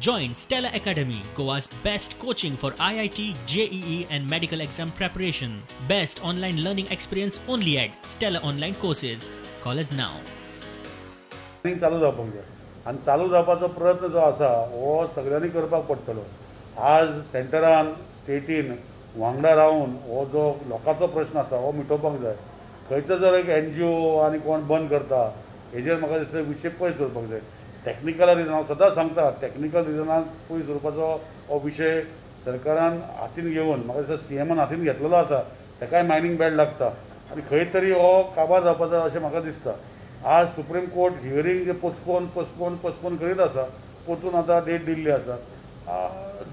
Join Stellar Academy, Goa's best coaching for IIT, JEE and medical exam preparation. Best online learning experience only at Stellar Online Courses. Call us now. चालू जावपाक जाय आनी चालू जावपाचो प्रयत्न जो आसा हो सगळ्यांनी करपाक पडटलो. आज सेंटरान स्टेटीन वांगडा रावन हो जो लोकांचो प्रश्न आसा हो मिटोवपाक जाय. खंयचो जर एक NGO आनी कोण बंद करता हेजेर म्हाका दिसता विशय पयस दवरपाक जाय. टॅक्निकल रिजन हांव सदांच सांगता, टॅक्निकल रिजनाक पयस दवरपाचो हो विशय सरकारान हातीन घेवन म्हाका दिसता CMन हातीन घेतलेलो आसा, ताकाय मायनींग बॅड लागता आनी खंय तरी हो काबार जावपाचो अशें म्हाका दिसता. आज सुप्रीम कोर्ट हियरींग जे पोस्टपोन पोस्टपोन पोस्टपोन करीत आसा, परतून आतां डेट दिल्ली आसा.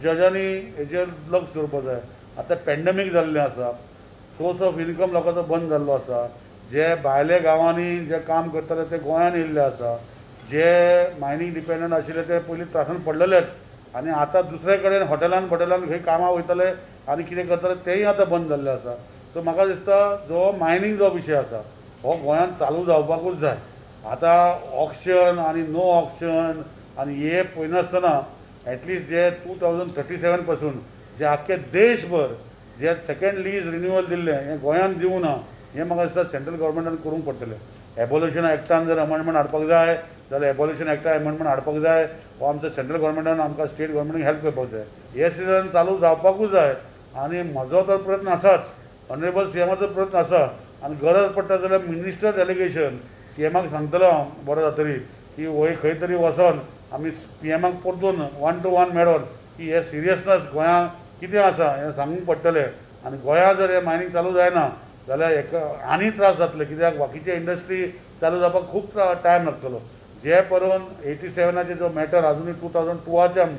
जजांनी हेजेर लक्ष दवरपाक जाय. आतां पॅन्डेमीक जाल्लें आसा, सोर्स ऑफ इनकम लोकांचो बंद जाल्लो आसा, जे भायल्या गांवांनी जे काम करताले ते गोंयांत येयल्ले आसा, जे मायनींग डिपेंडंट आशिल्ले ते पयलीं त्रासान पडलेलेच आनी आतां दुसरे कडेन हॉटेलान बॉटेलान खंय कामां वयताले आनी कितें करताले तेंय आतां बंद जाल्लें आसा. सो म्हाका दिसता जो मायनींग जो विशय आसा हो गोंयांत चालू जावपाकूच जाय. आतां ऑक्शन आनी नो ऑक्शन आनी हे पळयनासतना एटलिस्ट जे 2037 पासून जे आख्खे देशभर जे सेकेंड लीज रिन्युअल दिल्लें हें गोंयांत दिवना, हें म्हाका दिसता सेंट्रल गव्हर्मेंटान करूंक पडटलें. एबोल्युशन एक्टान जर अमेंडमेंट हाडपाक जाय जाल्यार एबोल्युशन एक्टा अमेंडमेंट हाडपाक जाय, हो आमचो सेंट्रल गव्हर्मेंटान आमकां स्टेट गव्हर्मेंटाक हेल्प करपाक जाय. हे सिजन चालू जावपाकूच जाय आनी म्हजो तर प्रयत्न आसाच, ऑनरेबल CMाचो प्रयत्न आसा आनी गरज पडटा जाल्यार मिनिस्टर डेलिगेशन CMाक सांगतलो हांव बरो जातरी की वय खंय तरी वचोन आमी PMाक परतून 1 to 1 मेळोन की हे सिरियसनस गोंयांत कितें आसा हें सांगूंक पडटलें. आनी गोंयांत जर हें मायनींग चालू जायना जाल्यार हेका आनी त्रास जातले, कित्याक बाकीचे इंडस्ट्री चालू जावपाक खूब टायम लागतलो. जे परोवन 87 जो मॅटर आजुनूय 2002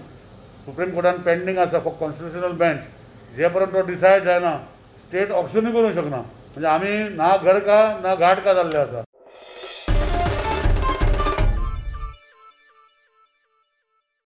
सुप्रीम कोर्टान पेंडींग आसा फॉर कॉन्स्टिट्युशनल बेंच, जे पर्यंत तो डिसायड जायना स्टेट ऑक्शनूय करूंक शकना. म्हणजे आमी ना घर का ना घाट का जाल्ले आसा.